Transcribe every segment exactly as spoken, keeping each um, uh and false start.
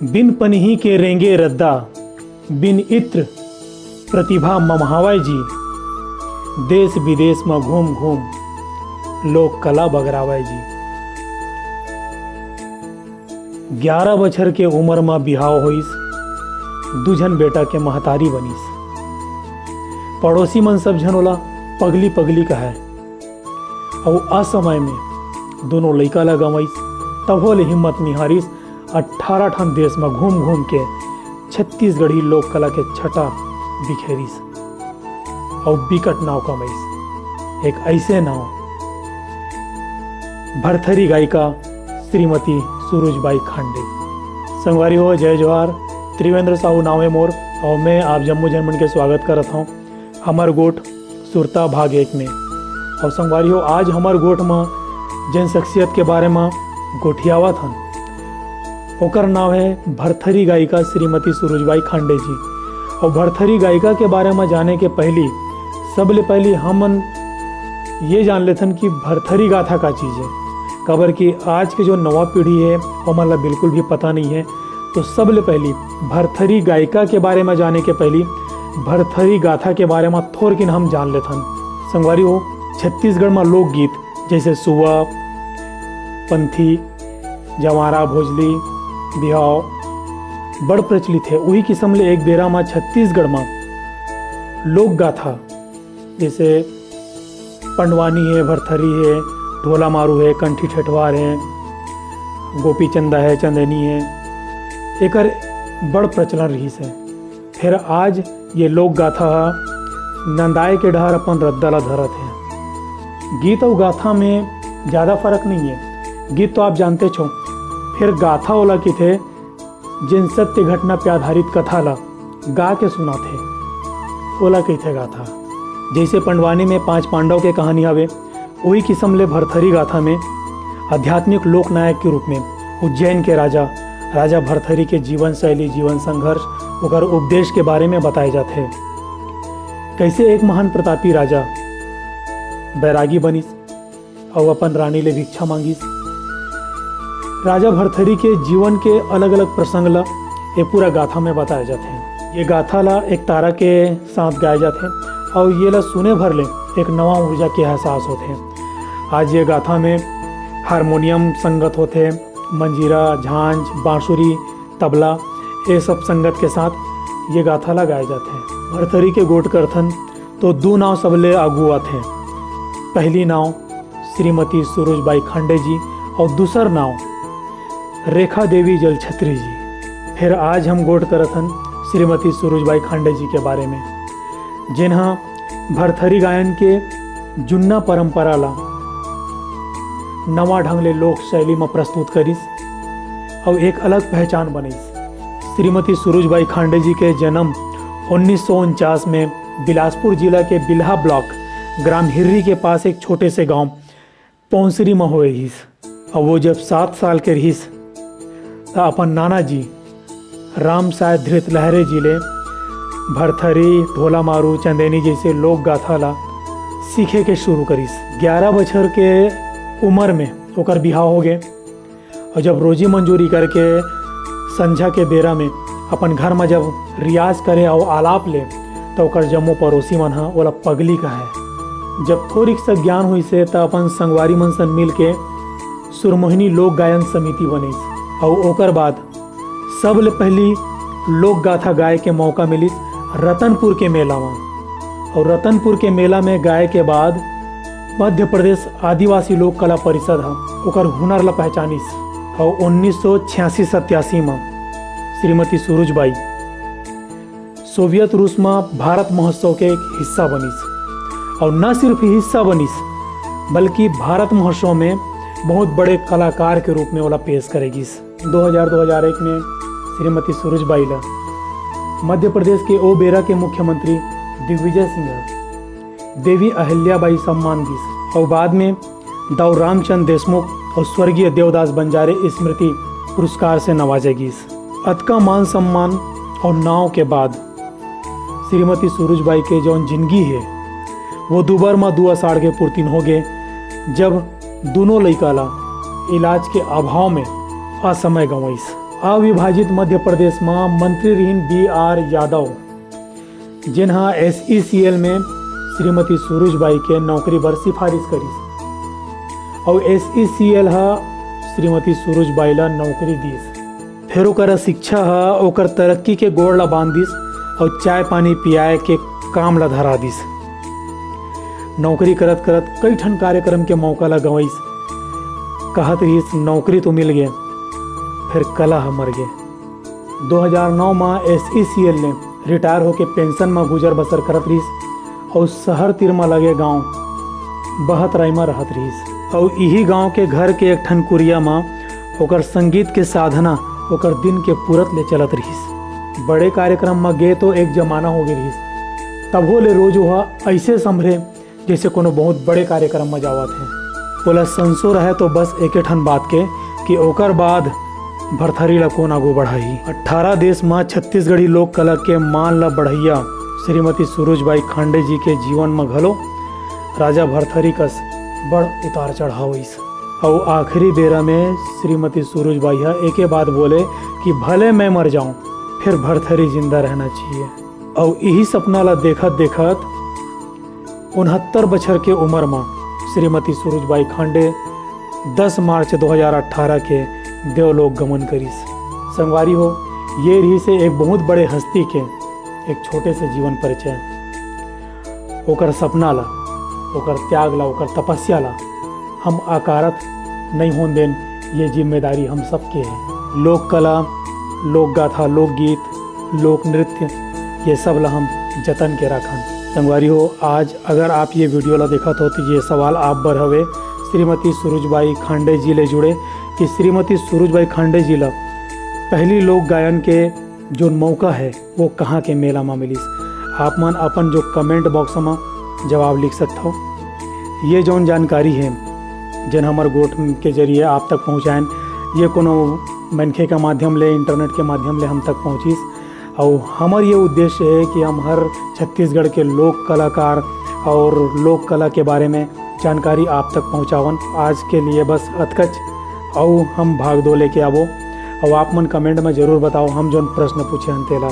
बिन पनही के रेंगे रद्दा, बिन इत्र प्रतिभा ममहावय जी। देश विदेश म घूम घूम लोक कला बगरावय जी। ग्यारह बछर के उमर म बिहाव होइस, दू झन बेटा के महतारी बनिस। पड़ोसी मन सब झन ओला पगली पगली कहय। अउ असमय में दोनों लइका ला गंवइस, तभो ले हिम्मत नइ हारिस। अट्ठारह ठन देश म घूम घूम के छत्तीसगढ़ी लोक कला के छटा बिखेरिस अउ बिकट नाव कमाइस। एक अइसे नाव, भरथरी गायिका श्रीमती सुरुजबाई खांडे। संगवारी हो, जय जोहार। त्रिवेंद्र साहू नाव हे मोर, अउ मैं आप जम्मो झन मन के स्वागत करत हौं हमर गोठ सुरता भाग एक में। अउ संगवारी हो, आज हमर गोठ म जेन शख्सियत के बारे म गोठियावत हन, ओकर नाव हे भरथरी गायिका श्रीमती सुरुजबाई खांडे जी। अउ भरथरी गायिका के बारे म जाने के पहिली, सबले पहिली हमन ये जान लेथन कि भरथरी गाथा का चीज हे, काबर कि आज के जो नवा पीढ़ी हे, ओमन ला बिल्कुल भी पता नइ हे। तो सबले पहिली भरथरी गायिका के बारे म जाने के पहिली भरथरी गाथा के बारे म थोरकिन हम जान लेथन। संगवारी हो, छत्तीसगढ़ म लोकगीत जइसे सुआ, पंथी, जवारा, भोजली, बिहाव बड़ प्रचलित हे। उही किसम ले एक बेरा म छत्तीसगढ़ म लोक गाथा जइसे पंडवानी हे, भरथरी हे, ढोला मारू हे, कंठी ठेठवार हे, गोपी चंदा हे, चंदेनी हे, एकर बड़ प्रचलन रिहिस हे। फेर आज ये लोक गाथा ह नंदाए के डहर अपन रद्दा ला धरत हे। गीत अउ गाथा में ज्यादा फरक नइ हे। गीत तो आप जानतेच हो, फेर गाथा ओला कहिथे जेन सत्य घटना पे आधारित कथा ला गा के सुनाथे, ओला कहिथे गाथा। जइसे पंडवानी में पांच पांडव के कहानी हवे, उही किसम ले भरथरी गाथा में आध्यात्मिक लोकनायक के रूप में उज्जैन के राजा, राजा भरथरी के जीवन शैली, जीवन संघर्ष, ओकर उपदेश के बारे में बताए जाथे। कइसे एक महान प्रतापी राजा बैरागी बनिस अउ अपन रानी ले भिक्षा मांगिस। राजा भरथरी के जीवन के अलग-अलग प्रसंग ला ए पूरा गाथा में बताए जाथे। ये गाथा ला एक तारा के साथ गाए जाथे अउ ये ला सुने भर ले एक नवा ऊर्जा के एहसास होथे। आज ये गाथा में हारमोनियम संगत होथे, मंजीरा, झांझ, बांसुरी, तबला, ये सब संगत के साथ ये गाथा ला गाए जाथे। भरथरी के गोठ करथन तो दू नाव सबले आगू आथे। पहली नाव श्रीमती सुरुजबाई खांडे जी अउ दूसर नाव रेखा देवी जलछत्री जी। फेर आज हम गोठ करत हन श्रीमती सुरुजबाई खांडे जी के बारे में, जेन ह भरथरी गायन के जुन्ना परंपरा ला नवा ढंग ले लोक शैली म प्रस्तुत करिस अउ एक अलग पहचान बनइस। श्रीमती सुरुजबाई खांडे जी के जन्म उन्नीस सौ उनचास में बिलासपुर जिला के बिल्हा ब्लॉक ग्राम हिर्री के पास एक छोटे से गांव पौंसरी म होए रिहिस। अउ वो जब सात साल के रिहिस, त अपन नाना जी राम साय धृत लहरे जी ले भरथरी, ढोला मारू, चंदेनी जइसे लोक गाथा ला सीखे के शुरू करिस। ग्यारह बछर के उमर में ओकर बिहाव होगे। अउ जब रोजी मंजूरी करके संझा के बेरा में अपन घर म जब रियाज करे अउ आलाप ले, त ओकर जम्मो पड़ोसी मन ह ओला पगली कहय। जब थोरिक सा ज्ञान होइस हे, त अपन संगवारी मन सन मिल के सुरमोहिनी लोक गायन समिति बनिस। अउ ओकर बाद सबले पहिली लोक गाथा गाए के मौका मिलिस रतनपुर के मेला म। अउ रतनपुर के मेला में गाए के बाद मध्य प्रदेश आदिवासी लोक कला परिषद ह ओकर हुनर ला पहचानिस। अउ उन्नीस सौ छियासी सत्यासी म श्रीमती सुरुजबाई सोवियत रूस म भारत महोत्सव के एक हिस्सा बनिस। अउ न सिर्फ हिस्सा बनिस, बल्कि भारत महोत्सव में बहुत बड़े कलाकार के रूप में ओला पेश करे गिस। दो हज़ार, दो हज़ार एक में श्रीमती सुरुजबाई ला मध्य प्रदेश के ओ बेरा के मुख्यमंत्री दिग्विजय सिंह देवी अहिल्याबाई सम्मान दिस अउ बाद में दाऊ रामचंद देशमुख अउ स्वर्गीय देवदास बंजारे स्मृति पुरस्कार से नवाजे गिस। अतका मान सम्मान अउ नाव के बाद श्रीमती सुरुजबाई के जौन जिंदगी हे, वो दुबर म दू असाढ़ के पुरतिन होगे, जब दूनों लइका ला इलाज के अभाव में असमय गंवइस। अविभाजित मध्य प्रदेश म मंत्री रिहिन बी आर यादव, जेन ह एसईसीएल में श्रीमती सुरुज बाई के नौकरी बर सिफारिश करिस। अउ एसईसीएल ह श्रीमती सुरुज बाई ला नौकरी दिस। फेर ओकर शिक्षा ह ओकर तरक्की के गोड़ ला बांध दिस अउ चाय पानी पियाए के काम ला धरा दिस। नौकरी करत करत कई ठन कार्यक्रम के मौका ला गंवइस। कहत रिहिस, "नौकरी तो मिल गे, फेर कला ह मर गे।" दो हज़ार नौ म एसईसीएल ले रिटायर होके पेंशन म गुजर बसर करत रिहिस अउ शहर तीर म लगे गांव बहतराई म रहत रिहिस। अउ इही गांव के घर के एक ठन कुरिया म ओकर संगीत के साधना ओकर दिन के पुरत ले चलत रिहिस। बड़े कार्यक्रम म गे तो एक जमाना होगे रिहिस, तभो ले रोज ओहा अइसे संभरे जइसे कोनो बहुत बड़े कार्यक्रम म जावत हे। ओला संसो रहय तो बस एके ठन बात के कि ओकर बाद भरथरी ला कोन आगू बढ़ाही। अट्ठारह देश म छत्तीसगढ़ी लोक कला के मान ला बढ़इया श्रीमती सुरुज बाई खांडे जी के जीवन म घलो राजा भरथरी कस बड़ उतार चढ़ाव होइस। अउ आखिरी बेरा में श्रीमती सुरुज बाई ह एके बात बोले कि भले मैं मर जाऊं, फिर भरथरी जिंदा रहना चाहिए। अउ इही सपना ला देखत देखत उनहत्तर बछर के उमर म श्रीमती सुरुज बाई खांडे दस मार्च दो हज़ार अट्ठारह के देवलोक गमन करिस। संगवारी हो, ये रिहिसे एक बहुत बड़े हस्ती के एक छोटे से जीवन परिचय। ओकर सपना ला, ओकर त्याग ला, ओकर तपस्या ला हम अकारत नहीं होन देन, ये जिम्मेदारी हम सबके है। लोक कला, लोक गाथा, लोकगीत, लोक नृत्य, ये सब ला हम जतन के राखन। संगवारी हो, आज अगर आप ये वीडियो ला देखत हो तो ये सवाल आप बर हवे श्रीमती सुरुजबाई खांडे जी ले जुड़े कि श्रीमती सुरुजबाई खांडे जी ला पहली लोक गायन के जोन मौका है वो कहाँ के मेला म मिलिस। आप मन अपन जो कमेंट बॉक्स म जवाब लिख सकत हो। ये जौन जानकारी है जेन हमर गोठ के जरिए आप तक पहुँचाएन, ये कोनो मनखे के माध्यम ले, इंटरनेट के माध्यम ले हम तक पहुँचिस। अउ हमर ये उद्देश्य है कि हम हर छत्तीसगढ़ के लोक कलाकार और लोक कला के बारे में जानकारी आप तक पहुँचावन। आज के लिए बस अतकच, अउ हम भाग दो लेके आबो। अउ आप मन कमेंट में जरूर बताओ हम जोन प्रश्न पूछे हन तेला।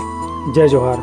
जय जोहार।